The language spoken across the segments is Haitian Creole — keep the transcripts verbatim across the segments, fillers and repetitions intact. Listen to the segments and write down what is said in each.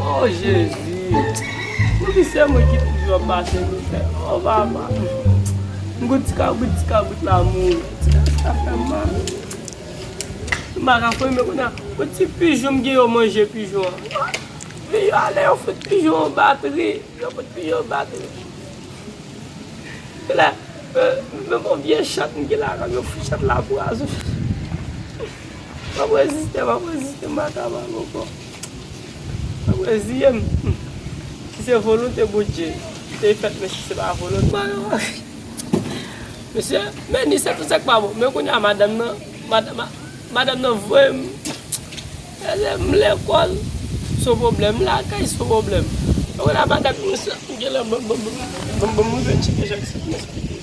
Oh Jezi! Poukisa se mwen ki toujou ap pase mizè? Oh papa! M gon ti kabrit, ti kabrit la mouri. Ti kabrit la fè m mal. M pa ka fè men kounye a, yon ti pijon m gen yo manje pijon an. Yo ale, yo fout pijon an batri. Yo fout pijon an batri. Lè, euh, menm yon vye chat m gen lakay m, yo fout chat la pwazon. M ap reziste, m ap reziste, m pa kapab ankò. M ap reziye m. Si se volonte Bondye, te fèt, men si se pa volonte, m pa kapab. Mesye, men ni se tout sa k pa bon. Men kounye a, madanm nan, mad-, ma-, madanm nan voye m, e, m lekòl, se yon pwoblèm, m lakay, se yon pwoblèm. Men kounye a, madanm nan, se, m genlè, ban, ban, ban, ban, ban m rive tcheke Jackson, m esplike.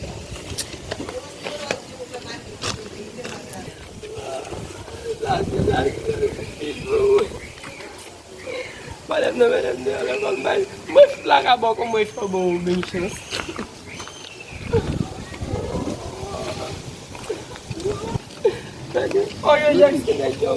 Sa, se sa, se sa. Madanm nan, madanm nan, lekòl, bay. Mwen fout lakay bò, kòman mwen fè bon, ou menm chans. Oh, yo, Jackson, nèg yo.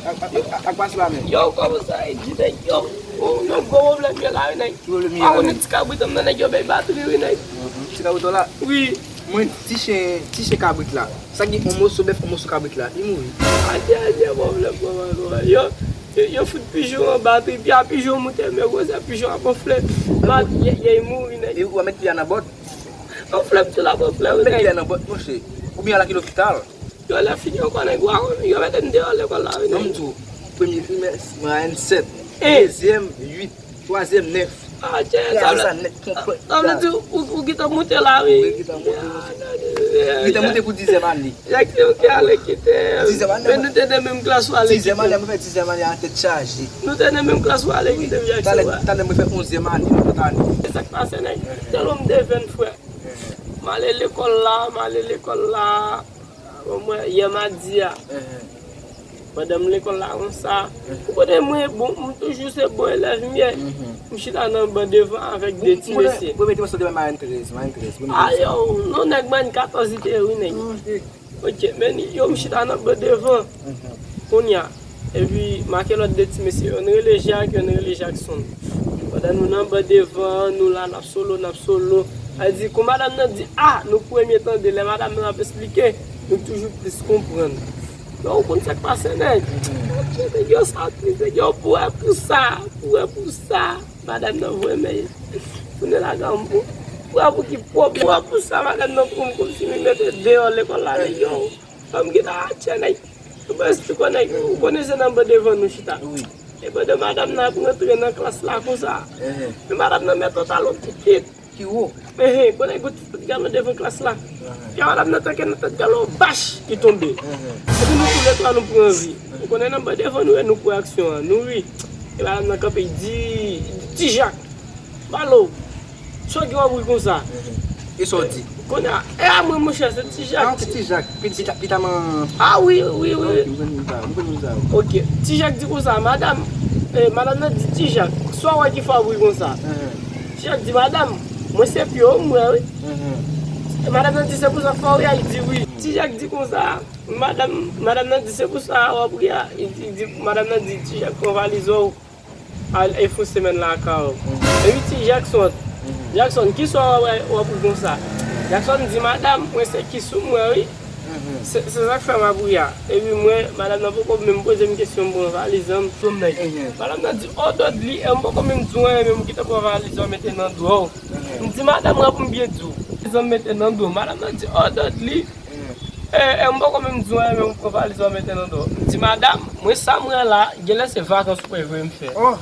Ak, ak, ak, ak pas la, men. Yo, kòman sa ye, di nèg yo? Oh, yo, gwo pwoblèm yo la, wi, nèg. Ki pwoblèm yo la, men? Pa konnen ti kabrit an nan, nèg yo bay batri, wi, nèg. Mhm. Ti kabrit la? Wi. Mwen, ti chen, ti chen kabrit la. Sa gen yon moso bèf, yon moso kabrit la. Li mouri. Adye, adye, pwoblèm, pwoblèm, pwoblèm. Yo, yo, yo fout pijon an batri, pi a pijon moute, men gwosè pijon ap anfle. Bat, ye, ye, li mouri, nèg. E ou a met pye a nan bòt? Anfle, pitit la, anfle, wi, nèg. Met pye a nan bòt, monchè. Oubyen al ak lopital. Yo, lè fini ankò, nèg, yo mete m deyò lekòl la, wi, nèg. Ban m di w, premye trimès, mwayèn sèt. E. Dezyèm, uit. Twazyèm, nèf. Ah, tchè, sa vle, sa vle di, ou, ou gentan moute la, wi. Wi, gentan moute, monchè. Gentan moute pou dizyèm ane. Nèg, se ou ki ale kite. Dizyèm ane. Men nou te nan menm klas, ou ale kite. Dizyèm ane, mwen fè dizyèm ane a tèt chaje. Nou te nan menm klas, ou ale kite m, Jackson. Talè, talè mwen fè onzyèm ane, onzyèm ane. Se sa k pase, nèg. Tèlman m devenn frè. M ale lekòl la, m ale lekòl la. Bon, mwen, yè madi a, pandan m lekòl la konsa, ou konnen mwen, bon, m toujou se bon elèv m ye. M chita nan ban devan avèk de ti mesye. Premye trimès ou te bay mwayèn trèz, mwayèn trèz, premye trimès. A, yo, non, nèg, mwayèn katòz li te ye, wi, nèg. Ok, men yo, m chita nan ban devan. Kounye a, epi make lòt de ti mesye, youn rele Jak, youn rele Jackson. Pandan nou nan ban devan, nou la, n ap solo, n ap solo. Sa di, kou madanm nan di, a, nou premye tande, lè madanm nan ap esplike, nou toujou plis konprann. Men ou konn sa k pase, nèg? Nèg yo sa tris, nèg yo boure pou sa, boure pou sa. Madanm nan voye men tounen lagam pou, pou, pou ki pwoblèm. Pou sa, madanm nan pran m kòmsi m mete deyò lekòl la, nèg yo. Fanm gentan atchè, nèg. Ou pa esplike, nèg, ou konnen se nan ban devan nou chita. Wi. E pandan madanm nan ap rantre nan klas la konsa, men madanm nan mèt yon talon ki kit. Ki wo? Enhen, konnen gon ti tèt galon devan klas la. Enhen. Epi madanm nan tanke nan tèt galon, bach, li tonbe. Enhen. Epi nou toulètwa nou pran vi. Ou konnen nan ban devan nou, e nou pran aksyon an, nou ri. E madanm nan kanpe, li di, li di, Ti Jak, Balo, sa w gen w ap ri konsa? Enhen. E sa w di? Kounye a, e a mwen, monchè, se Ti Jak. Ah, se Ti Jak. Pita, pita man. Ah, wi, wi, wi. Ok, m konn moun sa yo, m konn moun sa yo. Ok, Ti Jak di konsa, madanm, eh, madanm nan di Ti Jak, sa w wè ki fè w ap ri konsa? Enhen. Ti Jak di, madanm, mwen se pye w m wè, wi. Enhen. E madanm nan di, se pou sa fè w ri a? Li di, wi. Ti Jak di konsa, madanm, madanm nan di, se pou sa w ap ri a? Li di, li di, madanm nan di, Ti Jak, pran valiz ou. Al, e fon semèn lakay ou. Epi ti Jackson. Jackson, kisa w ap, w ap ri konsa? Jackson di, madanm, mwen se kis ou m wè, wi. Se, se sa k fè m ap ri a. Epi mwen, madanm nan poko menm poze m kesyon, m pran valiz lan, m tonbe nèg. Madanm nan di, o Dodly, e m poko menm di w anyen, menm ou gentan pran valiz ou mete nan do w. M di, madanm, mwen pou m byen di w. Valiz lan mete nan do. Madanm nan di, o Dodly, E, e, m poko menm di w anyen, men m pran valiz ou mete nan do. M di, madanm, mwen sa m wè la, genlè se vakans ou prevwa m fè. Oh!